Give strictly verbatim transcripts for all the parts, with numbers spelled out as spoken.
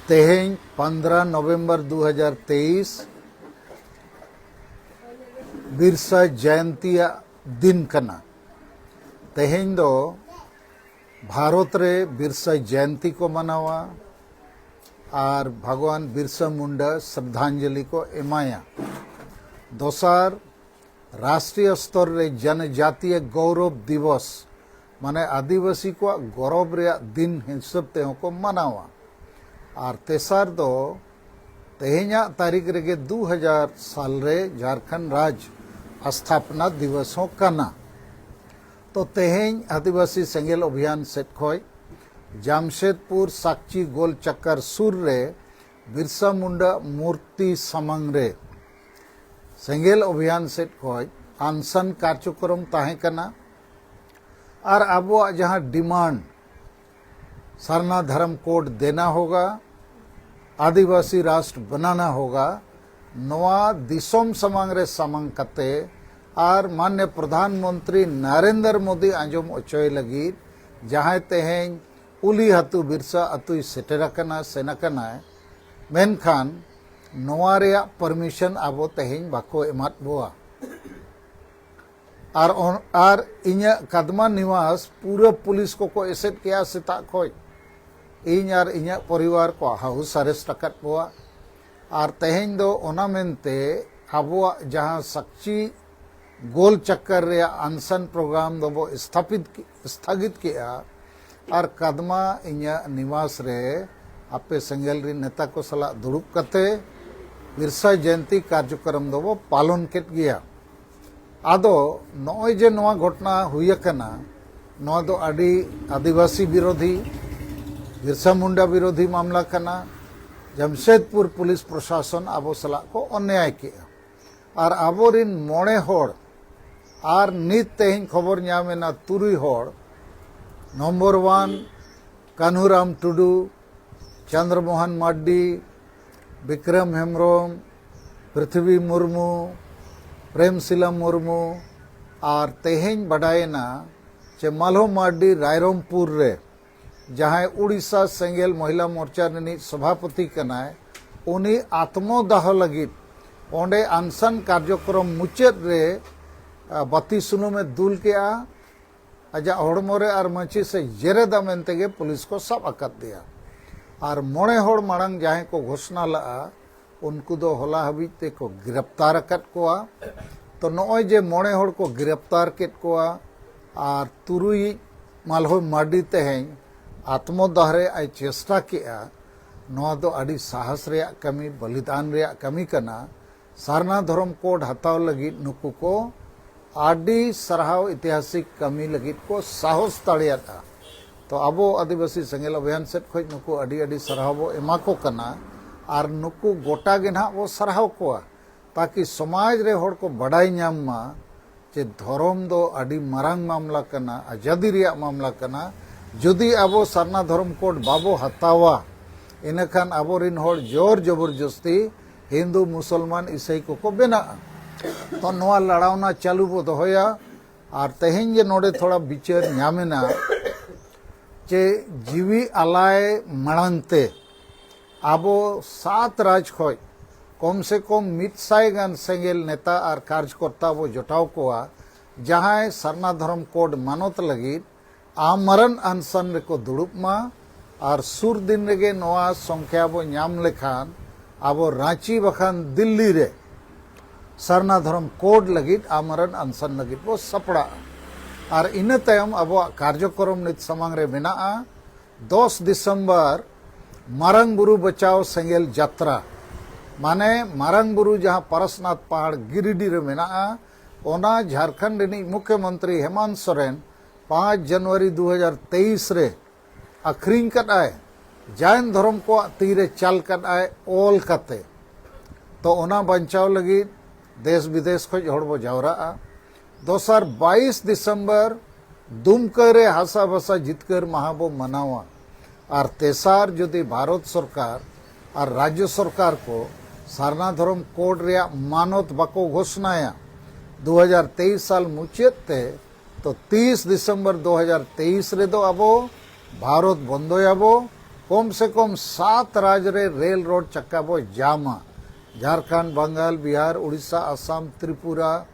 ᱛᱮᱦᱮᱧ ᱯᱚᱱᱫᱽᱨᱚ ᱱᱚᱵᱷᱮᱢᱵᱚᱨ ᱫᱩ ᱦᱟᱡᱟᱨ ᱛᱮᱭᱤᱥ ᱵᱤᱨᱥᱟ ᱡᱚᱭᱚᱱᱛᱤᱭᱟᱜ ᱫᱤᱱ ᱠᱟᱱᱟ᱾ ᱛᱮᱦᱮᱧ ᱫᱚ ᱵᱷᱟᱨᱚᱛ ᱨᱮ ᱵᱤᱨᱥᱟ ᱡᱚᱭᱚᱱᱛᱤ ᱠᱚ ᱢᱟᱱᱟᱣᱟ ᱟᱨ ᱵᱷᱟᱜᱽᱣᱟᱱ ᱵᱤᱨᱥᱟ ᱢᱩᱱᱰᱟ ᱥᱨᱚᱫᱷᱟᱧᱡᱚᱞᱤ ᱠᱚ ᱮᱢᱟᱭᱟ᱾ ᱫᱚᱥᱟᱨ, ᱨᱟᱥᱴᱨᱤᱭᱚ ᱥᱛᱚᱨ ᱨᱮ ᱡᱚᱱᱡᱟᱛᱤᱭᱚ ᱜᱚᱣᱨᱚᱵ ᱫᱤᱵᱚᱥ, ᱢᱟᱱᱮ ᱟᱹᱫᱤᱵᱟᱹᱥᱤ ᱠᱚᱣᱟᱜ ᱜᱚᱨᱚᱵ ᱨᱮᱭᱟᱜ ᱫᱤᱱ ᱦᱤᱥᱟᱹᱵ ᱛᱮᱦᱚᱸ ᱠᱚ ᱢᱟᱱᱟᱣᱟ᱾ ᱟᱨ ᱛᱮᱥᱟᱨ ᱫᱚ ᱛᱮᱦᱮᱧᱟᱜ ᱛᱟᱹᱨᱤᱠᱷ ᱨᱮᱜᱮ ᱫᱩ ᱦᱟᱡᱟᱨ ᱥᱟᱞ ᱨᱮ ᱡᱷᱟᱨᱠᱷᱚᱸᱰ ᱨᱟᱡᱽ ᱥᱛᱷᱟᱯᱚᱱᱟ ᱫᱤᱵᱚᱥ ᱦᱚᱸ ᱠᱟᱱᱟ᱾ ᱛᱚ ᱛᱮᱦᱮᱧ ᱟᱹᱫᱤᱵᱟᱹᱥᱤ ᱥᱮᱸᱜᱮᱞ ᱚᱵᱷᱤᱭᱟᱱ ᱥᱮᱫ ᱠᱷᱚᱱ ᱡᱟᱢᱥᱮᱫᱽᱯᱩᱨ ᱥᱟᱠᱪᱤ ᱜᱳᱞ ᱪᱟᱠᱠᱟᱨ ᱥᱩᱨ ᱨᱮ ᱵᱤᱨᱥᱟ ᱢᱩᱱᱰᱟ ᱢᱩᱨᱛᱤ ᱥᱟᱢᱟᱝ ᱨᱮ ᱥᱮᱸᱜᱮᱞ ᱚᱵᱷᱤᱭᱟᱱ ᱥᱮᱫ ᱠᱷᱚᱱ ᱟᱱᱥᱟᱱ ᱠᱟᱨᱡᱚᱠᱨᱚᱢ ᱛᱟᱦᱮᱸ ᱠᱟᱱᱟ᱾ ᱟᱨ ᱟᱵᱚᱣᱟᱜ ᱡᱟᱦᱟᱸ ᱰᱤᱢᱟᱱᱰ, ᱥᱟᱨᱱᱟ ᱫᱷᱚᱨᱚᱢ ᱠᱳᱰ ᱫᱮᱱᱟ ᱦᱳᱜᱟ, ᱟᱹᱫᱤᱵᱟᱹᱥᱤ ᱨᱟᱥᱴᱨ ᱵᱟᱱᱟᱱᱟ ᱦᱳᱜᱟ, ᱱᱚᱣᱟ ᱫᱤᱥᱚᱢ ᱥᱟᱢᱟᱝ ᱨᱮ ᱥᱟᱢᱟᱝ ᱠᱟᱛᱮ ᱟᱨ ᱢᱟᱱᱱᱤᱭᱚ ᱯᱨᱚᱫᱷᱟᱱ ᱢᱚᱱᱛᱨᱤ ᱱᱟᱨᱮᱱᱫᱨᱚ ᱢᱳᱫᱤ ᱟᱸᱡᱚᱢ ᱚᱪᱚᱭ ᱞᱟᱹᱜᱤᱫ ᱡᱟᱦᱟᱸᱭ ᱛᱮᱦᱮᱧ ᱩᱞᱤ ᱦᱟᱹᱛᱩ ᱵᱤᱨᱥᱟ ᱟᱹᱛᱩᱭ ᱥᱮᱴᱮᱨ ᱟᱠᱟᱱᱟ, ᱥᱮᱱ ᱟᱠᱟᱱᱟᱭ, ᱢᱮᱱᱠᱷᱟᱱ ᱱᱚᱣᱟ ᱨᱮᱭᱟᱜ ᱯᱟᱨᱢᱤᱥᱚᱱ ᱟᱵᱚ ᱛᱮᱦᱮᱧ ᱵᱟᱠᱚ ᱮᱢᱟᱫ ᱵᱚᱣᱟ᱾ ᱟᱨ ᱚᱱ-, ᱟᱨ ᱤᱧᱟᱹᱜ ᱠᱟᱫᱢᱟ ᱱᱤᱣᱟᱥ ᱯᱩᱨᱟᱹ ᱯᱩᱞᱤᱥ ᱠᱚᱠᱚ ᱮᱥᱮᱫ ᱠᱮᱜᱼᱟ ᱥᱮᱛᱟᱜ ᱠᱷᱚᱱ᱾ ᱤᱧ ᱟᱨ ᱤᱧᱟᱹᱜ ᱯᱚᱨᱤᱵᱟᱨ ᱠᱚ ᱦᱟᱣᱩᱥ ᱟᱨᱮᱥᱴ ᱟᱠᱟᱫ ᱠᱚᱣᱟ᱾ ᱟᱨ ᱛᱮᱦᱮᱧ ᱫᱚ ᱚᱱᱟ ᱢᱮᱱᱛᱮ ᱟᱵᱚᱣᱟᱜ ᱡᱟᱦᱟᱸ ᱥᱟᱠᱪᱤ ᱜᱳᱞ ᱪᱟᱠᱠᱟᱨ ᱨᱮᱭᱟᱜ ᱟᱱᱥᱟᱱ ᱯᱨᱳᱜᱨᱟᱢ ᱫᱚᱵᱚ ᱥᱛᱷᱟᱯᱤᱛ, ᱥᱛᱷᱟᱜᱤᱛ ᱠᱮᱜᱼᱟ᱾ ᱟᱨ ᱠᱟᱫᱢᱟ ᱤᱧᱟᱹᱜ ᱱᱤᱣᱟᱥ ᱨᱮ ᱟᱯᱮ ᱥᱮᱸᱜᱮᱞ ᱨᱤᱱ ᱱᱮᱛᱟ ᱠᱚ ᱥᱟᱞᱟᱜ ᱫᱩᱲᱩᱵ ᱠᱟᱛᱮ ᱵᱤᱨᱥᱟ ᱡᱚᱭᱚᱱᱛᱤ ᱠᱟᱨᱡᱚᱠᱨᱚᱢ ᱫᱚᱵᱚ ᱯᱟᱞᱚᱱ ᱠᱮᱫ ᱜᱮᱭᱟ᱾ ᱟᱫᱚ ᱱᱚᱜᱼᱚᱭ ᱡᱮ ᱱᱚᱣᱟ ᱜᱷᱚᱴᱚᱱᱟ ᱦᱩᱭ ᱟᱠᱟᱱᱟ, ᱱᱚᱣᱟ ᱫᱚ ᱟᱹᱰᱤ ᱟᱹᱫᱤᱵᱟᱹᱥᱤ ᱵᱤᱨᱳᱫᱷᱤ, ᱵᱤᱨᱥᱟ ᱢᱩᱱᱰᱟ ᱵᱤᱨᱳᱫᱷᱤ ᱢᱟᱢᱞᱟ ᱠᱟᱱᱟ᱾ ᱡᱟᱢᱥᱮᱫᱽᱯᱩᱨ ᱯᱩᱞᱤᱥ ᱯᱨᱚᱥᱟᱥᱚᱱ ᱟᱵᱚ ᱥᱟᱞᱟᱜ ᱠᱚ ᱚᱱᱱᱭᱟᱭ ᱠᱮᱜᱼᱟ᱾ ᱟᱨ ᱟᱵᱚᱨᱤᱱ ᱢᱚᱬᱮ ᱦᱚᱲ, ᱟᱨ ᱱᱤᱛ ᱛᱮᱦᱮᱧ ᱠᱷᱚᱵᱚᱨ ᱧᱟᱢ ᱮᱱᱟ ᱛᱩᱨᱩᱭ ᱦᱚᱲ, ᱱᱚᱢᱵᱚᱨ ᱚᱣᱟᱱ ᱠᱟᱹᱱᱦᱩᱨᱟᱢ ᱴᱩᱰᱩ, ᱪᱚᱱᱫᱨᱚᱢᱳᱦᱚᱱ ᱢᱟᱨᱰᱤ, ᱵᱤᱠᱨᱚᱢ ᱦᱮᱢᱵᱨᱚᱢ, ᱯᱨᱤᱛᱷᱤᱵᱤ ᱢᱩᱨᱢᱩ, ᱯᱨᱮᱢᱥᱤᱞᱟ ᱢᱩᱨᱢᱩ, ᱟᱨ ᱛᱮᱦᱮᱧ ᱵᱟᱰᱟᱭᱮᱱᱟ ᱪᱮ ᱢᱟᱞᱦᱚ ᱢᱟᱨᱰᱤ ᱨᱟᱭᱨᱚᱝᱯᱩᱨ ᱨᱮ ᱡᱟᱦᱟᱸᱭ ᱩᱲᱤᱥᱥᱟ ᱥᱮᱸᱜᱮᱞ ᱢᱚᱦᱤᱞᱟ ᱢᱳᱨᱪᱟ ᱨᱤᱱᱤᱡ ᱥᱚᱵᱷᱟᱯᱚᱛᱤ ᱠᱟᱱᱟᱭ, ᱩᱱᱤ ᱟᱛᱢᱚᱫᱟᱦᱚ ᱞᱟᱹᱜᱤᱫ ᱚᱸᱰᱮ ᱟᱱᱥᱟᱱ ᱠᱟᱨᱡᱚᱠᱨᱚᱢ ᱢᱩᱪᱟᱹᱫ ᱨᱮ, ᱟ, ᱵᱟᱹᱛᱤ ᱥᱩᱱᱩᱢᱮ ᱫᱩᱞ ᱠᱮᱜᱼᱟ ᱟᱡᱟᱜ ᱦᱚᱲᱢᱚ ᱨᱮ ᱟᱨ ᱢᱟᱹᱪᱤ ᱥᱮ ᱡᱮᱨᱮᱫᱟ ᱢᱮᱱᱛᱮ ᱜᱮ ᱯᱩᱞᱤᱥ ᱠᱚ ᱥᱟᱵ ᱟᱠᱟᱫ ᱫᱮᱭᱟ᱾ ᱟᱨ ᱢᱚᱬᱮ ᱦᱚᱲ ᱢᱟᱲᱟᱝ ᱡᱟᱦᱟᱸᱭ ᱠᱚ ᱜᱷᱳᱥᱱᱟ ᱞᱟᱜᱼᱟ, ᱩᱱᱠᱩ ᱫᱚ ᱦᱚᱞᱟ ᱦᱟᱹᱵᱤᱡ ᱛᱮᱠᱚ ᱜᱨᱮᱯᱛᱟᱨ ᱟᱠᱟᱫ ᱠᱚᱣᱟ᱾ ᱛᱚ, ᱱᱚᱜᱼᱚᱭ ᱡᱮ ᱢᱚᱬᱮ ᱦᱚᱲ ᱠᱚ ᱜᱨᱮᱯᱛᱟᱨ ᱠᱮᱫ ᱠᱚᱣᱟ ᱟᱨ ᱛᱩᱨᱩᱭᱤᱡ ᱢᱟᱞᱦᱚ ᱢᱟᱨᱰᱤ ᱛᱮᱦᱮᱧ ᱟᱛᱢᱚᱫᱟᱦ ᱨᱮ ᱟᱭ ᱪᱮᱥᱴᱟ ᱠᱮᱜᱼᱟ, ᱱᱚᱣᱟ ᱫᱚ ᱟᱹᱰᱤ ᱥᱟᱦᱟᱥ ᱨᱮᱭᱟᱜ ᱠᱟᱹᱢᱤ, ᱵᱚᱞᱤᱫᱟᱱ ᱨᱮᱭᱟᱜ ᱠᱟᱹᱢᱤ ᱠᱟᱱᱟ᱾ ᱥᱟᱨᱱᱟ ᱫᱷᱚᱨᱚᱢ ᱠᱳᱰ ᱦᱟᱛᱟᱣ ᱞᱟᱹᱜᱤᱫ ᱱᱩᱠᱩ ᱠᱚ ᱟᱹᱰᱤ ᱥᱟᱨᱦᱟᱣ, ᱤᱛᱤᱦᱟᱥᱤᱠ ᱠᱟᱹᱢᱤ ᱞᱟᱹᱜᱤᱫ ᱠᱚ ᱥᱟᱦᱚᱥ ᱫᱟᱲᱮᱭᱟᱫᱼᱟ᱾ ᱛᱚ, ᱟᱵᱚ ᱟᱹᱫᱤᱵᱟᱹᱥᱤ ᱥᱮᱸᱜᱮᱞ ᱚᱵᱷᱤᱭᱟᱱ ᱥᱮᱫ ᱠᱷᱚᱱ ᱱᱩᱠᱩ ᱟᱹᱰᱤ ᱟᱹᱰᱤ ᱥᱟᱨᱦᱟᱣ ᱵᱚ ᱮᱢᱟ ᱠᱚ ᱠᱟᱱᱟ᱾ ᱟᱨ ᱱᱩᱠᱩ ᱜᱚᱴᱟ ᱜᱮ ᱱᱟᱦᱟᱜ ᱵᱚ ᱥᱟᱨᱦᱟᱣ ᱠᱚᱣᱟ, ᱛᱟᱠᱤ ᱥᱚᱢᱟᱡᱽ ᱨᱮ ᱦᱚᱲ ᱠᱚ ᱵᱟᱰᱟᱭ ᱧᱟᱢ ᱢᱟ ᱡᱮ ᱫᱷᱚᱨᱚᱢ ᱫᱚ ᱟᱹᱰᱤ ᱢᱟᱨᱟᱝ ᱢᱟᱢᱞᱟ ᱠᱟᱱᱟ, ᱟᱡᱟᱫᱤ ᱨᱮᱭᱟᱜ ᱢᱟᱢᱞᱟ ᱠᱟᱱᱟ᱾ ᱡᱩᱫᱤ ᱟᱵᱚ ᱥᱟᱨᱱᱟ ᱫᱷᱚᱨᱚᱢ ᱠᱳᱰ ᱵᱟᱵᱚ ᱦᱟᱛᱟᱣᱟ, ᱤᱱᱟᱹᱠᱷᱟᱱ ᱟᱵᱚᱨᱤᱱ ᱦᱚᱲ ᱡᱳᱨ ᱡᱚᱵᱚᱨᱡᱚᱥᱛᱤ ᱦᱤᱱᱫᱩ, ᱢᱩᱥᱚᱞᱢᱟᱱ, ᱤᱥᱟᱹᱭ ᱠᱚᱠᱚ ᱵᱮᱱᱟᱜᱼᱟ᱾ ᱛᱚ, ᱱᱚᱣᱟ ᱞᱟᱲᱟᱣᱱᱟ ᱪᱟᱹᱞᱩ ᱵᱚ ᱫᱚᱦᱚᱭᱟ᱾ ᱟᱨ ᱛᱮᱦᱮᱧ ᱜᱮ ᱱᱚᱰᱮ ᱛᱷᱚᱲᱟ ᱵᱤᱪᱟᱹᱨ ᱧᱟᱢᱮᱱᱟ ᱡᱮ ᱡᱤᱣᱤ ᱟᱞᱟᱭ ᱢᱟᱲᱟᱝ ᱛᱮ ᱟᱵᱚ ᱥᱟᱛ ᱨᱟᱡᱽ ᱠᱷᱚᱡ ᱠᱚᱢ ᱥᱮ ᱠᱚᱢ ᱢᱤᱫ ᱥᱟᱭ ᱜᱟᱱ ᱥᱮᱸᱜᱮᱞ ᱱᱮᱛᱟ ᱟᱨ ᱠᱟᱨᱡᱽᱠᱚᱨᱛᱟ ᱵᱚ ᱡᱚᱴᱟᱣ ᱠᱚᱣᱟ, ᱡᱟᱦᱟᱸᱭ ᱥᱟᱨᱱᱟ ᱫᱷᱚᱨᱚᱢ ᱠᱳᱰ ᱢᱟᱱᱚᱛ ᱞᱟᱹᱜᱤᱫ ᱟᱢᱨᱚᱱ ᱟᱱᱥᱟᱱ ᱨᱮᱠᱚ ᱫᱩᱲᱩᱵ ᱢᱟ᱾ ᱟᱨ ᱥᱩᱨ ᱫᱤᱱ ᱨᱮᱜᱮ ᱱᱚᱣᱟ ᱥᱚᱝᱠᱷᱭᱟ ᱵᱚ ᱧᱟᱢ ᱞᱮᱠᱷᱟᱱ ᱟᱵᱚ ᱨᱟᱸᱪᱤ ᱵᱟᱠᱷᱟᱱ ᱫᱤᱞᱞᱤ ᱨᱮ ᱥᱟᱨᱱᱟ ᱫᱷᱚᱨᱚᱢ ᱠᱳᱰ ᱞᱟᱹᱜᱤᱫ ᱟᱢᱨᱚᱱ ᱟᱱᱥᱟᱱ ᱞᱟᱹᱜᱤᱫ ᱵᱚ ᱥᱟᱯᱲᱟᱜᱼᱟ᱾ ᱟᱨ ᱤᱱᱟᱹ ᱛᱟᱭᱚᱢ ᱟᱵᱚᱣᱟᱜ ᱠᱟᱨᱡᱚᱠᱨᱚᱢ ᱱᱤᱛ ᱥᱟᱢᱟᱝ ᱨᱮ ᱢᱮᱱᱟᱜᱼᱟ, ᱫᱚᱥ ᱰᱤᱥᱮᱢᱵᱚᱨ ᱢᱟᱨᱟᱝ ᱵᱩᱨᱩ ᱵᱟᱪᱟᱣ ᱥᱮᱸᱜᱮᱞ ᱡᱟᱛᱨᱟ, ᱢᱟᱱᱮ ᱢᱟᱨᱟᱝ ᱵᱩᱨᱩ ᱡᱟᱦᱟᱸ ᱯᱟᱨᱟᱥᱱᱟᱛᱷ ᱯᱟᱦᱟᱲ ᱜᱤᱨᱤᱰᱤ ᱨᱮ ᱢᱮᱱᱟᱜᱼᱟ, ᱚᱱᱟ ᱡᱷᱟᱨᱠᱷᱚᱸᱰ ᱨᱤᱱᱤᱡ ᱢᱩᱠᱷᱭᱚᱢᱚᱱᱛᱨᱤ ᱦᱮᱢᱟᱱᱛ ᱥᱚᱨᱮᱱ ᱯᱟᱸᱪ ᱡᱟᱱᱩᱣᱟᱨᱤ ᱫᱩ ᱦᱟᱡᱟᱨ ᱛᱮᱭᱤᱥ ᱨᱮ ᱟᱹᱠᱷᱨᱤᱧ ᱠᱟᱫ ᱟᱭ, ᱡᱟᱭᱱ ᱫᱷᱚᱨᱚᱢ ᱠᱚᱣᱟᱜ ᱛᱤᱨᱮ ᱪᱟᱞ ᱠᱟᱫ ᱟᱭ ᱚᱞ ᱠᱟᱛᱮ᱾ ᱛᱚ, ᱚᱱᱟ ᱵᱟᱧᱪᱟᱣ ᱞᱟᱹᱜᱤᱫ ᱫᱮᱥ ᱵᱤᱫᱮᱥ ᱠᱷᱚᱡ ᱦᱚᱲ ᱵᱚ ᱡᱟᱣᱨᱟᱜᱼᱟ᱾ ᱫᱚᱥᱟᱨ ᱵᱟᱭᱤᱥ ᱰᱤᱥᱮᱢᱵᱚᱨ ᱫᱩᱢᱠᱟᱹ ᱨᱮ ᱦᱟᱥᱟ ᱵᱷᱟᱥᱟ ᱡᱤᱛᱠᱟᱹᱨ ᱢᱟᱦᱟ ᱵᱚ ᱢᱟᱱᱟᱣᱟ᱾ ᱟᱨ ᱛᱮᱥᱟᱨ ᱡᱩᱫᱤ ᱵᱷᱟᱨᱚᱛ ᱥᱚᱨᱠᱟᱨ ᱟᱨ ᱨᱟᱡᱽᱡᱚ ᱥᱚᱨᱠᱟᱨ ᱠᱚ ᱥᱟᱨᱱᱟ ᱫᱷᱚᱨᱚᱢ ᱠᱳᱰ ᱨᱮᱭᱟᱜ ᱢᱟᱱᱚᱛ ᱵᱟᱠᱚ ᱜᱷᱳᱥᱱᱟᱭᱟ ᱫᱩ ᱦᱟᱡᱟᱨ ᱛᱮᱭᱤᱥ ᱥᱟᱞ ᱢᱩᱪᱟᱹᱫ ᱛᱮ, ᱛᱚ ᱛᱤᱥ ᱰᱤᱥᱮᱢᱵᱚᱨ ᱫᱩ ᱦᱟᱡᱟᱨ ᱛᱮᱭᱤᱥ ᱨᱮᱫᱚ ᱟᱵᱚ ᱵᱷᱟᱨᱚᱛ ᱵᱚᱱᱫᱚᱭᱟᱵᱚ᱾ ᱠᱚᱢ ᱥᱮ ᱠᱚᱢ ᱥᱟᱛ ᱨᱟᱡᱽ ᱨᱮ ᱨᱮᱞ ᱨᱳᱰ ᱪᱟᱠᱟ ᱵᱚ ᱡᱟᱢᱟ᱾ ᱡᱷᱟᱲᱠᱷᱚᱸᱰ, ᱵᱟᱝᱜᱟᱞ, ᱵᱤᱦᱟᱨ, ᱩᱲᱤᱥᱥᱟ, ᱟᱥᱟᱢ, ᱛᱨᱤᱯᱩᱨᱟ,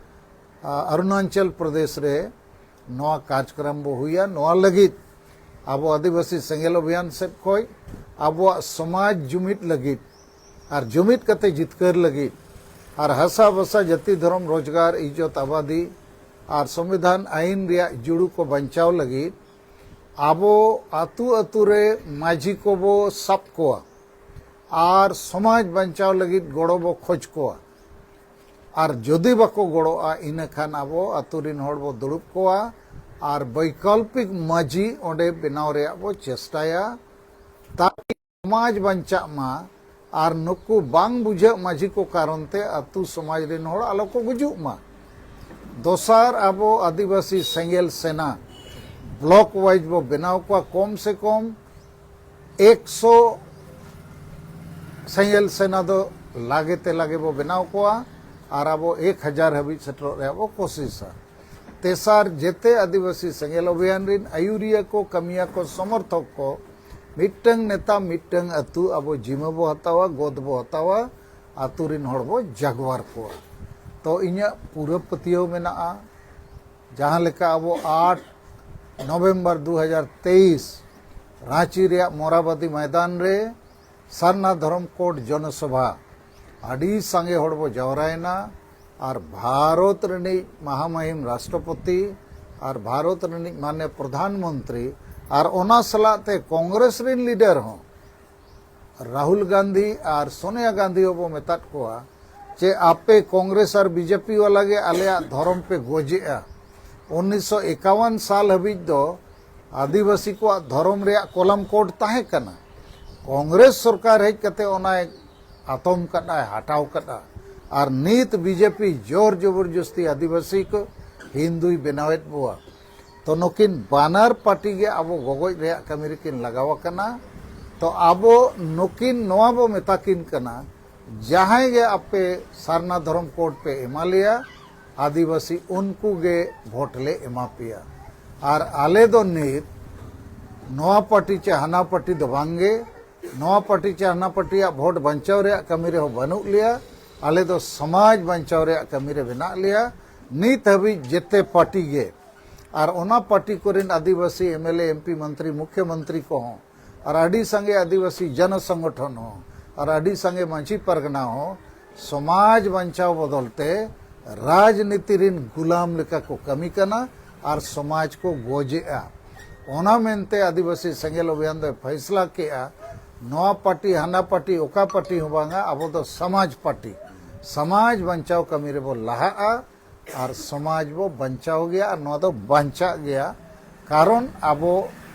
ᱟ, ᱚᱨᱩᱱᱟᱪᱚᱞ ᱯᱨᱚᱫᱮᱥ ᱨᱮ ᱱᱚᱣᱟ ᱠᱟᱨᱡᱚᱠᱨᱚᱢ ᱵᱚ ᱦᱩᱭᱟ᱾ ᱱᱚᱣᱟ ᱞᱟᱹᱜᱤᱫ ᱟᱵᱚ ᱟᱹᱫᱤᱵᱟᱹᱥᱤ ᱥᱮᱸᱜᱮᱞ ᱚᱵᱷᱤᱭᱟᱱ ᱥᱮᱫ ᱠᱷᱚᱱ ᱟᱵᱚᱣᱟᱜ ᱥᱚᱢᱟᱡᱽ ᱡᱩᱢᱤᱫ ᱞᱟᱹᱜᱤᱫ ᱟᱨ ᱡᱩᱢᱤᱫ ᱠᱟᱛᱮ ᱡᱤᱛᱠᱟᱹᱨ ᱞᱟᱹᱜᱤᱫ ᱟᱨ ᱦᱟᱥᱟ ᱵᱷᱟᱥᱟ, ᱡᱟᱹᱛᱤ, ᱫᱷᱚᱨᱚᱢ, ᱨᱳᱡᱽᱜᱟᱨ, ᱤᱡᱽᱡᱚᱛ, ᱟᱵᱟᱫᱤ ᱟᱨ ᱥᱚᱝᱵᱤᱫᱷᱟᱱ ᱟᱹᱭᱤᱱ ᱨᱮᱭᱟᱜ ᱡᱩᱲᱩ ᱠᱚ ᱵᱟᱧᱪᱟᱣ ᱞᱟᱹᱜᱤᱫ ᱟᱵᱚ ᱟᱹᱛᱩ ᱟᱹᱛᱩ ᱨᱮ ᱢᱟᱹᱡᱷᱤ ᱠᱚᱵᱚ ᱥᱟᱵ ᱠᱚᱣᱟ ᱟᱨ ᱥᱚᱢᱟᱡᱽ ᱵᱟᱧᱪᱟᱣ ᱞᱟᱹᱜᱤᱫ ᱜᱚᱲᱚ ᱵᱚ ᱠᱷᱚᱡᱽ ᱠᱚᱣᱟ᱾ ᱟᱨ ᱡᱩᱫᱤ ᱵᱟᱠᱚ ᱜᱚᱲᱚᱜᱼᱟ, ᱤᱱᱟᱹ ᱠᱷᱟᱱ ᱟᱵᱚ ᱟᱹᱛᱩ ᱨᱤᱱ ᱦᱚᱲ ᱵᱚ ᱫᱩᱲᱩᱵ ᱠᱚᱣᱟ ᱟᱨ ᱵᱳᱭᱠᱚᱞᱯᱤᱠ ᱢᱟᱹᱡᱷᱤ ᱚᱸᱰᱮ ᱵᱮᱱᱟᱣ ᱨᱮᱭᱟᱜ ᱵᱚ ᱪᱮᱥᱴᱟᱭᱟ, ᱛᱟᱠᱤ ᱥᱚᱢᱟᱡᱽ ᱵᱟᱧᱪᱟᱜ ᱢᱟ ᱟᱨ ᱱᱩᱠᱩ ᱵᱟᱝ ᱵᱩᱡᱷᱟᱹᱜ ᱢᱟᱹᱡᱷᱤ ᱠᱚ ᱠᱟᱨᱚᱱ ᱛᱮ ᱟᱹᱛᱩ ᱥᱚᱢᱟᱡᱽ ᱨᱤᱱ ᱦᱚᱲ ᱟᱞᱚ ᱠᱚ ᱜᱩᱡᱩᱜ ᱢᱟ᱾ ᱫᱚᱥᱟᱨ, ᱟᱵᱚ ᱟᱹᱫᱤᱵᱟᱹᱥᱤ ᱥᱮᱸᱜᱮᱞ ᱥᱮᱱᱟ ᱵᱞᱚᱠ ᱣᱟᱭᱤᱡ ᱵᱚ ᱵᱮᱱᱟᱣ ᱠᱚᱣᱟ, ᱠᱚᱢ ᱥᱮ ᱠᱚᱢ ᱮᱠᱥᱚ ᱥᱮᱸᱜᱮᱞ ᱥᱮᱱᱟ ᱫᱚ ᱞᱟᱜᱮ ᱛᱮ ᱞᱟᱜᱮ ᱵᱚ ᱵᱮᱱᱟᱣ ᱠᱚᱣᱟ ᱟᱨ ᱟᱵᱚ ᱮᱠ ᱦᱟᱡᱟᱨ ᱦᱟᱹᱵᱤᱡ ᱥᱮᱴᱮᱨᱚᱜ ᱨᱮᱭᱟᱜ ᱵᱚ ᱠᱳᱥᱤᱥᱟ᱾ ᱛᱮᱥᱟᱨ, ᱡᱮᱛᱮ ᱟᱹᱫᱤᱵᱟᱹᱥᱤ ᱥᱮᱸᱜᱮᱞ ᱚᱵᱷᱤᱭᱟᱱ ᱨᱤᱱ ᱟᱹᱭᱩᱨᱤᱭᱟᱹ ᱠᱚ, ᱠᱟᱹᱢᱤᱭᱟᱹ ᱠᱚ, ᱥᱚᱢᱚᱨᱛᱷᱚᱠ ᱠᱚ, ᱢᱤᱫᱴᱟᱝ ᱱᱮᱛᱟ, ᱢᱤᱫᱴᱟᱝ ᱟᱹᱛᱩ ᱟᱵᱚ ᱡᱤᱢᱟᱹ ᱵᱚ ᱦᱟᱛᱟᱣᱟ, ᱜᱚᱫ ᱵᱚ ᱦᱟᱛᱟᱣᱟ, ᱟᱹᱛᱩ ᱨᱤᱱ ᱦᱚᱲ ᱵᱚ ᱡᱟᱜᱣᱟᱨ ᱠᱚᱣᱟ᱾ ᱛᱚ ᱤᱧᱟᱹᱜ ᱯᱩᱨᱟᱹ ᱯᱟᱹᱛᱭᱟᱹᱣ ᱢᱮᱱᱟᱜᱼᱟ, ᱡᱟᱦᱟᱸ ᱞᱮᱠᱟ ᱟᱵᱚ ᱟᱴ ᱱᱚᱵᱷᱮᱢᱵᱚᱨ ᱫᱩ ᱦᱟᱡᱟᱨ ᱛᱮᱭᱤᱥ ᱨᱟᱸᱪᱤ ᱨᱮᱭᱟᱜ ᱢᱚᱨᱟᱵᱟᱫᱤ ᱢᱚᱭᱫᱟᱱ ᱨᱮ ᱥᱟᱨᱱᱟ ᱫᱷᱚᱨᱚᱢ ᱠᱳᱰ ᱡᱚᱱᱚᱥᱚᱵᱷᱟ, ᱟᱹᱰᱤ ᱥᱟᱸᱜᱮ ᱦᱚᱲ ᱵᱚ ᱡᱟᱣᱨᱟᱭᱮᱱᱟ ᱟᱨ ᱵᱷᱟᱨᱚᱛ ᱨᱤᱱᱤᱡ ᱢᱟᱦᱟᱢᱟᱦᱤᱢ ᱨᱟᱥᱴᱨᱚᱯᱚᱛᱤ ᱟᱨ ᱵᱷᱟᱨᱚᱛ ᱨᱤᱱᱤᱡ ᱢᱟᱱᱭᱚ ᱯᱨᱚᱫᱷᱟᱱ ᱢᱚᱱᱛᱨᱤ ᱟᱨ ᱚᱱᱟ ᱥᱟᱞᱟᱜ ᱛᱮ ᱠᱚᱝᱜᱨᱮᱥ ᱨᱤᱱ ᱞᱤᱰᱟᱨ ᱦᱚᱸ ᱨᱟᱦᱩᱞ ᱜᱟᱱᱫᱷᱤ ᱟᱨ ᱥᱳᱱᱤᱭᱟ ᱜᱟᱱᱫᱷᱤ ᱦᱚᱸᱵᱚ ᱢᱮᱛᱟᱫ ᱠᱚᱣᱟ ᱡᱮ ᱟᱯᱮ ᱠᱚᱝᱜᱨᱮᱥ ᱟᱨ ᱵᱤᱡᱮᱯᱤ ᱵᱟᱞᱟ ᱜᱮ ᱟᱞᱮᱭᱟᱜ ᱫᱷᱚᱨᱚᱢ ᱯᱮ ᱜᱚᱡᱮᱜᱼᱟ᱾ ᱩᱱᱤᱥᱥᱚ ᱮᱠᱟᱣᱟᱱ ᱥᱟᱞ ᱦᱟᱹᱵᱤᱡ ᱫᱚ ᱟᱹᱫᱤᱵᱟᱹᱥᱤ ᱠᱚᱣᱟᱜ ᱫᱷᱚᱨᱚᱢ ᱨᱮᱭᱟᱜ ᱠᱚᱞᱟᱢ ᱠᱳᱰ ᱛᱟᱦᱮᱸ ᱠᱟᱱᱟ᱾ ᱠᱚᱝᱜᱨᱮᱥ ᱥᱚᱨᱠᱟᱨ ᱦᱮᱡ ᱠᱟᱛᱮ ᱚᱱᱟᱭ ᱟᱛᱚᱢ ᱠᱟᱫᱼᱟᱭ, ᱦᱟᱴᱟᱣ ᱠᱟᱫᱼᱟ᱾ ᱟᱨ ᱱᱤᱛ ᱵᱤᱡᱮᱯᱤ ᱡᱳᱨ ᱡᱚᱵᱚᱨᱡᱚᱥᱛᱤ ᱟᱹᱫᱤᱵᱟᱹᱥᱤ ᱠᱚ ᱦᱤᱱᱫᱩᱭ ᱵᱮᱱᱟᱣᱮᱫ ᱵᱚᱣᱟ᱾ ᱛᱚ ᱱᱩᱠᱤᱱ ᱵᱟᱱᱟᱨ ᱯᱟᱨᱴᱤ ᱜᱮ ᱟᱵᱚ ᱜᱚᱜᱚᱡ ᱨᱮᱭᱟᱜ ᱠᱟᱹᱢᱤ ᱨᱮᱠᱤᱱ ᱞᱟᱜᱟᱣ ᱟᱠᱟᱱᱟ᱾ ᱛᱚ ᱟᱵᱚ ᱱᱩᱠᱤᱱ ᱱᱚᱣᱟ ᱵᱚ ᱢᱮᱛᱟ ᱠᱤᱱ ᱠᱟᱱᱟ, ᱡᱟᱦᱟᱸᱭ ᱜᱮ ᱟᱯᱮ ᱥᱟᱨᱱᱟ ᱫᱷᱚᱨᱚᱢ ᱠᱳᱰ ᱯᱮ ᱮᱢᱟ ᱞᱮᱭᱟ, ᱟᱹᱫᱤᱵᱟᱹᱥᱤ ᱩᱱᱠᱩ ᱜᱮ ᱵᱷᱳᱴ ᱞᱮ ᱮᱢᱟ ᱯᱮᱭᱟ᱾ ᱟᱨ ᱟᱞᱮ ᱫᱚ ᱱᱤᱛ ᱱᱚᱣᱟ ᱯᱟᱨᱴᱤ ᱪᱮ ᱦᱟᱱᱟ ᱯᱟᱨᱴᱤ ᱫᱚ ᱵᱟᱝᱜᱮ, ᱱᱚᱣᱟ ᱯᱟᱨᱴᱤ ᱪᱮ ᱦᱟᱱᱟ ᱯᱟᱨᱴᱤᱭᱟᱜ ᱵᱷᱳᱴ ᱵᱟᱧᱪᱟᱣ ᱨᱮᱭᱟᱜ ᱠᱟᱹᱢᱤ ᱨᱮᱦᱚᱸ ᱵᱟᱹᱱᱩᱜ ᱞᱮᱭᱟ᱾ ᱟᱞᱮ ᱫᱚ ᱥᱚᱢᱟᱡᱽ ᱵᱟᱧᱪᱟᱣ ᱨᱮᱭᱟᱜ ᱠᱟᱹᱢᱤ ᱨᱮ ᱢᱮᱱᱟᱜ ᱞᱮᱭᱟ᱾ ᱱᱤᱛ ᱦᱟᱹᱵᱤᱡ ᱡᱮᱛᱮ ᱯᱟᱨᱴᱤ ᱜᱮ, ᱟᱨ ᱚᱱᱟ ᱯᱟᱨᱴᱤ ᱠᱚᱨᱮᱱ ᱟᱹᱫᱤᱵᱟᱹᱥᱤ M L A, M P, ᱢᱚᱱᱛᱨᱤ, ᱢᱩᱠᱷᱭᱚ ᱢᱚᱱᱛᱨᱤ ᱠᱚᱦᱚᱸ, ᱟᱨ ᱟᱹᱰᱤ ᱥᱟᱸᱜᱮ ᱟᱹᱫᱤᱵᱟᱹᱥᱤ ᱡᱚᱱᱚ ᱥᱚᱝᱜᱚᱴᱷᱚᱱ ᱦᱚᱸ, ᱟᱨ ᱟᱹᱰᱤ ᱥᱟᱸᱜᱮ ᱢᱟᱹᱡᱷᱤ ᱯᱟᱨᱜᱟᱱᱟ ᱦᱚᱸ ᱥᱚᱢᱟᱡᱽ ᱵᱟᱧᱪᱟᱣ ᱵᱚᱫᱚᱞ ᱛᱮ ᱨᱟᱡᱽᱱᱤᱛᱤ ᱨᱤᱱ ᱜᱩᱞᱟᱢ ᱞᱮᱠᱟ ᱠᱚ ᱠᱟᱹᱢᱤ ᱠᱟᱱᱟ ᱟᱨ ᱥᱚᱢᱟᱡᱽ ᱠᱚ ᱜᱚᱡᱮᱜᱼᱟ᱾ ᱚᱱᱟ ᱢᱮᱱᱛᱮ ᱟᱹᱫᱤᱵᱟᱹᱥᱤ ᱥᱮᱸᱜᱮᱞ ᱚᱵᱷᱤᱭᱟᱱ ᱫᱚᱭ ᱯᱷᱟᱭᱥᱞᱟ ᱠᱮᱜᱼᱟ, ᱱᱚᱣᱟ ᱯᱟᱨᱴᱤ, ᱦᱟᱱᱟ ᱯᱟᱨᱴᱤ, ᱚᱠᱟ ᱯᱟᱨᱴᱤ ᱦᱚᱸ ᱵᱟᱝᱟ, ᱟᱵᱚ ᱫᱚ ᱥᱚᱢᱟᱡᱽ ᱯᱟᱨᱴᱤ, ᱥᱚᱢᱟᱡᱽ ᱵᱟᱧᱪᱟᱣ ᱠᱟᱹᱢᱤ ᱨᱮᱵᱚ ᱞᱟᱦᱟᱜᱼᱟ᱾ ᱟᱨ ᱥᱚᱢᱟᱡᱽ ᱵᱚ ᱵᱟᱧᱪᱟᱣ ᱜᱮᱭᱟ, ᱟᱨ ᱱᱚᱣᱟ ᱫᱚ ᱵᱟᱧᱪᱟᱜ ᱜᱮᱭᱟ᱾ ᱠᱟᱨᱚᱱ ᱟᱵᱚ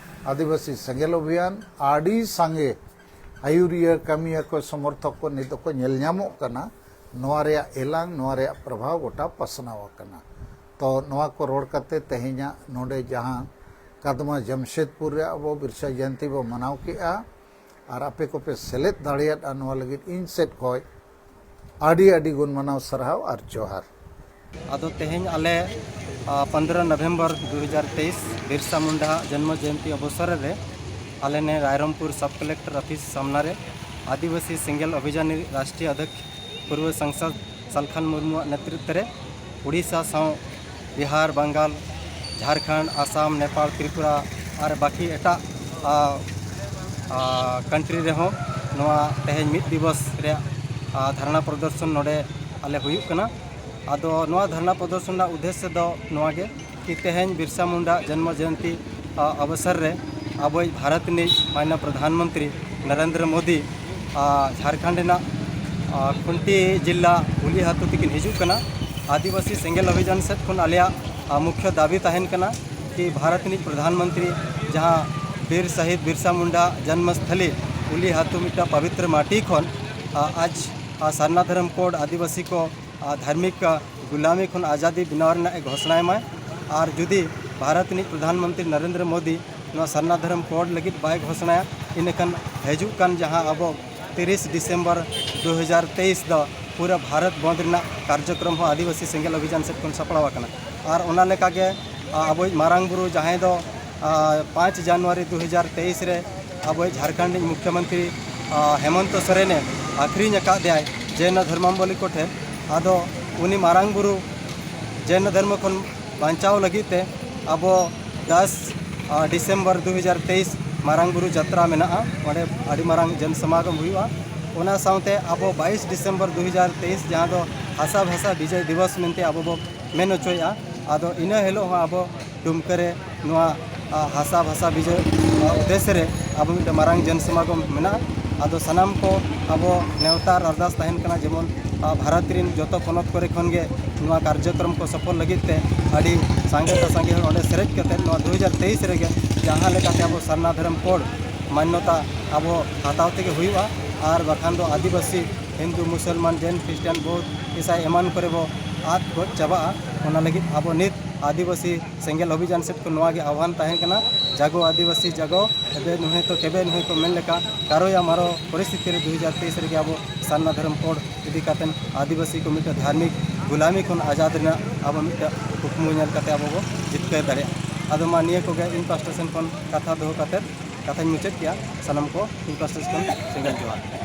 ᱟᱹᱫᱤᱵᱟᱹᱥᱤ ᱥᱮᱸᱜᱮᱞ ᱚᱵᱷᱤᱭᱟᱱ ᱟᱹᱰᱤ ᱥᱟᱸᱜᱮ ᱟᱹᱭᱩᱨᱤᱭᱟᱹ, ᱠᱟᱹᱢᱤᱭᱟᱹ ᱠᱚ, ᱥᱚᱢᱚᱨᱛᱷᱚᱠ ᱠᱚ ᱱᱤᱛ ᱫᱚᱠᱚ ᱧᱮᱞ ᱧᱟᱢᱚᱜ ᱠᱟᱱᱟ᱾ ᱱᱚᱣᱟ ᱨᱮᱭᱟᱜ ᱮᱞᱟᱝ, ᱱᱚᱣᱟ ᱨᱮᱭᱟᱜ ᱯᱨᱚᱵᱷᱟᱣ ᱜᱚᱴᱟ ᱯᱟᱥᱱᱟᱣ ᱟᱠᱟᱱᱟ᱾ ᱛᱚ ᱱᱚᱣᱟ ᱠᱚ ᱨᱚᱲ ᱠᱟᱛᱮ ᱛᱮᱦᱮᱧᱟᱜ ᱱᱚᱰᱮ ᱡᱟᱦᱟᱸ ᱠᱟᱫᱢᱟ ᱡᱟᱢᱥᱮᱫᱽᱯᱩᱨ ᱨᱮ ᱟᱵᱚ ᱵᱤᱨᱥᱟ ᱡᱚᱭᱚᱱᱛᱤ ᱵᱚ ᱢᱟᱱᱟᱣ ᱠᱮᱜᱼᱟ, ᱟᱨ ᱟᱯᱮ ᱠᱚᱯᱮ ᱥᱮᱞᱮᱫ ᱫᱟᱲᱮᱭᱟᱫᱼᱟ, ᱱᱚᱣᱟ ᱞᱟᱹᱜᱤᱫ ᱤᱧ ᱥᱮᱫ ᱠᱷᱚᱱ ᱟᱹᱰᱤ ᱟᱹᱰᱤ ᱜᱩᱱ ᱢᱟᱱᱟᱣ ᱥᱟᱨᱦᱟᱣ ᱟᱨ ᱡᱚᱦᱟᱨ᱾ ᱟᱫᱚ ᱛᱮᱦᱮᱧ ᱟᱞᱮ, ᱟ, ᱯᱚᱱᱫᱽᱨᱚ ᱱᱚᱵᱷᱮᱢᱵᱚᱨ ᱫᱩ ᱦᱟᱡᱟᱨ ᱛᱮᱭᱤᱥ ᱵᱤᱨᱥᱟ ᱢᱩᱱᱰᱟ ᱡᱚᱱᱢᱚ ᱡᱚᱭᱚᱱᱛᱤ ᱚᱵᱚᱥᱚᱨ ᱨᱮ ᱟᱞᱮ ᱱᱮ ᱨᱟᱭᱨᱚᱝᱯᱩᱨ ᱥᱟᱵ ᱠᱟᱞᱮᱠᱴᱚᱨ ᱚᱯᱷᱤᱥ ᱥᱟᱢᱱᱟ ᱨᱮ ᱟᱹᱫᱤᱵᱟᱹᱥᱤ ᱥᱮᱸᱜᱮᱞ ᱚᱵᱷᱤᱡᱟᱱ ᱨᱤᱱᱤᱡ ᱨᱟᱥᱴᱨᱤᱭᱚ ᱚᱫᱷᱭᱚᱠᱥ ᱯᱩᱨᱵᱚ ᱥᱟᱝᱥᱚᱫᱽ ᱥᱟᱞᱠᱷᱟᱱ ᱢᱩᱨᱢᱩᱣᱟᱜ ᱱᱮᱛᱨᱤᱛᱵ ᱨᱮ ᱩᱲᱤᱥᱥᱟ ᱥᱟᱶ ᱵᱤᱦᱟᱨ, ᱵᱟᱝᱜᱟᱞ, ᱡᱷᱟᱲᱠᱷᱚᱸᱰ, ᱟᱥᱟᱢ, ᱱᱮᱯᱟᱞ, ᱛᱨᱤᱯᱩᱨᱟ ᱟᱨ ᱵᱟᱹᱠᱤ ᱮᱴᱟᱜ, ᱟ, ᱟ, ᱠᱟᱱᱴᱨᱤ ᱨᱮᱦᱚᱸ ᱱᱚᱣᱟ ᱛᱮᱦᱮᱧ ᱢᱤᱫ ᱫᱤᱵᱚᱥ ᱨᱮᱭᱟᱜ, ᱟ, ᱫᱷᱟᱨᱱᱟ ᱯᱨᱚᱫᱚᱨᱥᱚᱱ ᱱᱚᱰᱮ ᱟᱞᱮ ᱦᱩᱭᱩᱜ ᱠᱟᱱᱟ᱾ ᱟᱫᱚ ᱱᱚᱣᱟ ᱫᱷᱟᱨᱱᱟ ᱯᱨᱚᱫᱚᱨᱥᱚᱱ ᱨᱮᱱᱟᱜ ᱩᱫᱽᱫᱮᱥᱥᱚ ᱫᱚ ᱱᱚᱣᱟ ᱜᱮ ᱠᱤ ᱛᱮᱦᱮᱧ ᱵᱤᱨᱥᱟ ᱢᱩᱱᱰᱟ ᱡᱚᱱᱢᱚ ᱡᱚᱭᱚᱱᱛᱤ, ᱟ, ᱚᱵᱚᱥᱚᱨ ᱨᱮ ᱟᱵᱚᱭᱤᱡ ᱵᱷᱟᱨᱚᱛ ᱨᱤᱱᱤᱡ ᱢᱟᱱᱱᱤᱭᱚ ᱯᱨᱚᱫᱷᱟᱱ ᱢᱚᱱᱛᱨᱤ ᱱᱚᱨᱮᱱᱫᱨᱚ ᱢᱳᱫᱤ, ᱟ, ᱡᱷᱟᱲᱠᱷᱚᱸᱰ ᱨᱮᱱᱟᱜ, ᱟ, ᱠᱷᱩᱱᱴᱤ ᱡᱤᱞᱟ ᱩᱞᱤᱦᱟᱛᱩ ᱛᱮᱠᱤᱱ ᱦᱤᱡᱩᱜ ᱠᱟᱱᱟ᱾ ᱟᱹᱫᱤᱵᱟᱹᱥᱤ ᱥᱮᱸᱜᱮᱞ ᱚᱵᱷᱤᱡᱟᱱ ᱥᱮᱫ ᱠᱷᱚᱱ ᱟᱞᱮᱭᱟᱜ, ᱟ, ᱢᱩᱠᱷᱭᱚ ᱫᱟᱹᱵᱤ ᱛᱟᱦᱮᱱ ᱠᱟᱱᱟ ᱠᱤ ᱵᱷᱟᱨᱚᱛ ᱨᱤᱱᱤᱡ ᱯᱨᱚᱫᱷᱟᱱ ᱢᱚᱱᱛᱨᱤ ᱡᱟᱦᱟᱸ ᱵᱤᱨ ᱥᱟᱦᱤᱫ ᱵᱤᱨᱥᱟ ᱢᱩᱱᱰᱟ ᱡᱚᱱᱢᱚᱥᱛᱷᱚᱞᱤ ᱩᱞᱤᱦᱟᱛᱩ ᱢᱤᱫᱴᱟᱝ ᱯᱚᱵᱤᱛᱨᱚ ᱢᱟᱴᱤ ᱠᱷᱚᱱ, ᱟ, ᱟᱡ, ᱟ, ᱥᱟᱨᱱᱟ ᱫᱷᱚᱨᱚᱢ ᱠᱳᱰ ᱟᱹᱫᱤᱵᱟᱹᱥᱤ ᱠᱚ, ᱟ, ᱫᱷᱟᱨᱢᱤᱠ, ᱟ, ᱜᱩᱞᱟᱢᱤ ᱠᱷᱚᱱ ᱟᱡᱟᱫᱤ ᱵᱮᱱᱟᱣ ᱨᱮᱱᱟᱜ ᱮ ᱜᱷᱳᱥᱚᱱᱟᱭ ᱢᱟ᱾ ᱟᱨ ᱡᱩᱫᱤ ᱵᱷᱟᱨᱚᱛ ᱨᱤᱱᱤᱡ ᱯᱨᱚᱫᱷᱟᱱ ᱢᱚᱱᱛᱨᱤ ᱱᱚᱨᱮᱱᱫᱨᱚ ᱢᱳᱫᱤ ᱱᱚᱣᱟ ᱥᱟᱨᱱᱟ ᱫᱷᱚᱨᱚᱢ ᱠᱳᱰ ᱞᱟᱹᱜᱤᱫ ᱵᱟᱭ ᱜᱷᱳᱥᱚᱱᱟᱭᱟ, ᱤᱱᱟᱹᱠᱷᱟᱱ ᱦᱤᱡᱩᱜ ᱠᱟᱱ ᱡᱟᱦᱟᱸ ᱟᱵᱚ ᱛᱤᱨᱤᱥ ᱰᱤᱥᱮᱢᱵᱚᱨ ᱫᱩ ᱦᱟᱡᱟᱨ ᱛᱮᱭᱤᱥ ᱫᱚ ᱯᱩᱨᱟᱹ ᱵᱷᱟᱨᱚᱛ ᱵᱚᱸᱫᱽ ᱨᱮᱱᱟᱜ ᱠᱟᱨᱡᱚᱠᱨᱚᱢ ᱦᱚᱸ ᱟᱹᱫᱤᱵᱟᱹᱥᱤ ᱥᱮᱸᱜᱮᱞ ᱚᱵᱷᱤᱡᱟᱱ ᱥᱮᱫ ᱠᱷᱚᱱ ᱥᱟᱯᱲᱟᱣ ᱟᱠᱟᱱᱟ᱾ ᱟᱨ ᱚᱱᱟ ᱞᱮᱠᱟᱜᱮ, ᱟ, ᱟᱵᱚᱭᱤᱡ ᱢᱟᱨᱟᱝ ᱵᱩᱨᱩ ᱡᱟᱦᱟᱸᱭ ᱫᱚ, ᱟᱨ ᱯᱟᱸᱪ ᱡᱟᱱᱩᱣᱟᱨᱤ ᱫᱩ ᱦᱟᱡᱟᱨ ᱛᱮᱭᱤᱥ ᱨᱮ ᱟᱵᱚᱭᱤᱡ ᱡᱷᱟᱲᱠᱷᱚᱸᱰ ᱨᱤᱱ ᱢᱩᱠᱷᱭᱚᱢᱚᱱᱛᱨᱤ, ᱟᱨ, ᱦᱮᱢᱚᱱᱛᱚ ᱥᱚᱨᱮᱱᱮ ᱟᱹᱠᱷᱨᱤᱧ ᱟᱠᱟᱫ ᱫᱮᱭᱟᱭ ᱡᱮᱱ ᱫᱷᱚᱨᱢᱟᱵᱚᱞᱚᱢᱵᱤ ᱠᱚ ᱴᱷᱮᱱ᱾ ᱟᱫᱚ ᱩᱱᱤ ᱢᱟᱨᱟᱝ ᱵᱩᱨᱩ ᱡᱮᱱ ᱫᱷᱚᱨᱢᱚ ᱠᱷᱚᱱ ᱵᱟᱧᱪᱟᱣ ᱞᱟᱹᱜᱤᱫ ᱛᱮ ᱟᱵᱚ ᱫᱟᱥ, ᱟᱨ, ᱰᱤᱥᱮᱢᱵᱚᱨ ᱫᱩ ᱦᱟᱡᱟᱨ ᱛᱮᱭᱤᱥ ᱢᱟᱨᱟᱝ ᱵᱩᱨᱩ ᱡᱟᱛᱨᱟ ᱢᱮᱱᱟᱜᱼᱟ᱾ ᱚᱸᱰᱮ ᱟᱹᱰᱤ ᱢᱟᱨᱟᱝ ᱡᱚᱱ ᱥᱚᱢᱟᱜᱚᱢ ᱦᱩᱭᱩᱜᱼᱟ᱾ ᱚᱱᱟ ᱥᱟᱶᱛᱮ ᱟᱵᱚ ᱵᱟᱭᱤᱥ ᱰᱤᱥᱮᱢᱵᱚᱨ ᱫᱩ ᱦᱟᱡᱟᱨ ᱛᱮᱭᱤᱥ, ᱡᱟᱦᱟᱸ ᱫᱚ ᱦᱟᱥᱟ ᱵᱷᱟᱥᱟ ᱵᱤᱡᱚᱭ ᱫᱤᱵᱚᱥ ᱢᱮᱱᱛᱮ ᱟᱵᱚ ᱵᱚ ᱢᱮᱱ ᱦᱚᱪᱚᱭᱮᱫᱼᱟ, ᱟᱫᱚ ᱤᱱᱟᱹ ᱦᱤᱞᱳᱜ ᱦᱚᱸ ᱟᱵᱚ ᱰᱩᱢᱠᱟᱹ ᱨᱮ ᱱᱚᱣᱟ, ᱟ, ᱦᱟᱥᱟ ᱵᱷᱟᱥᱟ ᱵᱤᱡᱚᱭ, ᱟ, ᱩᱫᱽᱫᱮᱥᱥᱚ ᱨᱮ ᱟᱵᱚ ᱢᱤᱫᱴᱟᱝ ᱢᱟᱨᱟᱝ ᱡᱚᱱ ᱥᱚᱢᱟᱜᱚᱢ ᱢᱮᱱᱟᱜᱼᱟ᱾ ᱟᱫᱚ ᱥᱟᱱᱟᱢ ᱠᱚ ᱟᱵᱚ ᱱᱮᱣᱛᱟ ᱟᱨ ᱟᱨᱫᱟᱥ ᱛᱟᱦᱮᱱ ᱠᱟᱱᱟ, ᱡᱮᱢᱚᱱ, ᱟ, ᱵᱷᱟᱨᱚᱛ ᱨᱤᱱ ᱡᱚᱛᱚ ᱯᱚᱱᱚᱛ ᱠᱚᱨᱮ ᱠᱷᱚᱱ ᱜᱮ ᱱᱚᱣᱟ ᱠᱟᱨᱡᱚᱠᱨᱚᱢ ᱠᱚ ᱥᱚᱯᱷᱚᱞ ᱞᱟᱹᱜᱤᱫ ᱛᱮ ᱟᱹᱰᱤ ᱥᱟᱸᱜᱮ ᱛᱮ ᱥᱟᱸᱜᱮ ᱦᱚᱲ ᱚᱸᱰᱮ ᱥᱮᱞᱮᱫ ᱠᱟᱛᱮ ᱱᱚᱣᱟ ᱫᱩ ᱦᱟᱡᱟᱨ ᱛᱮᱭᱤᱥ ᱨᱮᱜᱮ ᱡᱟᱦᱟᱸ ᱞᱮᱠᱟᱛᱮ ᱟᱵᱚ ᱥᱟᱨᱱᱟ ᱫᱷᱚᱨᱚᱢ ᱠᱳᱰ ᱢᱟᱱᱱᱚᱛᱟ ᱟᱵᱚ ᱦᱟᱛᱟᱣ ᱛᱮᱜᱮ ᱦᱩᱭᱩᱜᱼᱟ, ᱟᱨ ᱵᱟᱠᱷᱟᱱ ᱫᱚ ᱟᱹᱫᱤᱵᱟᱹᱥᱤ ᱦᱤᱱᱫᱩ, ᱢᱩᱥᱚᱞᱢᱟᱱ, ᱡᱮᱱ, ᱠᱷᱨᱤᱥᱴᱟᱱ, ᱵᱳᱫᱷ, ᱤᱥᱟᱭ ᱮᱢᱟᱱ ᱠᱚᱨᱮ ᱵᱚ ᱟᱫ ᱜᱚᱫ ᱪᱟᱵᱟᱜᱼᱟ᱾ ᱚᱱᱟ ᱞᱟᱹᱜᱤᱫ ᱟᱵᱚ ᱱᱤᱛ ᱟᱹᱫᱤᱵᱟᱹᱥᱤ ᱥᱮᱸᱜᱮᱞ ᱚᱵᱷᱤᱡᱟᱱ ᱥᱮᱫ ᱠᱷᱚᱱ ᱱᱚᱣᱟ ᱜᱮ ᱟᱦᱣᱟᱱ ᱛᱟᱦᱮᱸ ᱠᱟᱱᱟ, ᱡᱟᱜᱚ ᱟᱹᱫᱤᱵᱟᱹᱥᱤ ᱡᱟᱜᱚ, ᱮᱵᱮ ᱱᱩᱦᱮ ᱛᱚ ᱠᱮᱵᱮ ᱱᱩᱦᱮ ᱠᱚ ᱢᱮᱱ ᱞᱮᱠᱟ, ᱠᱟᱨᱳᱭᱟ ᱢᱟᱨᱳ ᱯᱚᱨᱤᱥᱛᱷᱤᱛᱤ ᱨᱮ ᱫᱩ ᱦᱟᱡᱟᱨ ᱛᱮᱭᱤᱥ ᱨᱮᱜᱮ ᱟᱵᱚ ᱥᱟᱨᱱᱟ ᱫᱷᱚᱨᱚᱢ ᱠᱳᱰ ᱤᱫᱤ ᱠᱟᱛᱮ ᱟᱹᱫᱤᱵᱟᱹᱥᱤ ᱠᱚ ᱢᱤᱫᱴᱮᱱ ᱫᱷᱟᱨᱢᱤᱠ ᱜᱩᱞᱟᱢᱤ ᱠᱷᱚᱱ ᱟᱡᱟᱫ ᱨᱮᱱᱟᱜ ᱟᱵᱚ ᱢᱤᱫᱴᱮᱱ ᱠᱩᱠᱢᱩ ᱧᱮᱞ ᱠᱟᱛᱮ ᱟᱵᱚ ᱵᱚ ᱡᱤᱛᱠᱟᱹᱨ ᱫᱟᱲᱮᱭᱟᱜᱼᱟ᱾ ᱟᱫᱚ ᱢᱟ ᱱᱤᱭᱟᱹ ᱠᱚᱜᱮ ᱤᱧ ᱯᱟᱥᱴᱟ ᱥᱮᱱ ᱠᱷᱚᱱ ᱠᱟᱛᱷᱟ ᱫᱚᱦᱚ ᱠᱟᱛᱮ ᱠᱟᱛᱷᱟᱧ ᱢᱩᱪᱟᱹᱫ ᱠᱮᱜᱼᱟ᱾ ᱥᱟᱱᱟᱢ ᱠᱚ ᱤᱧ ᱯᱟᱥᱴᱟ ᱥᱮᱱ ᱠᱷᱚᱱ ᱥᱮᱸᱜᱮᱞ ᱡᱚᱦᱟᱨ᱾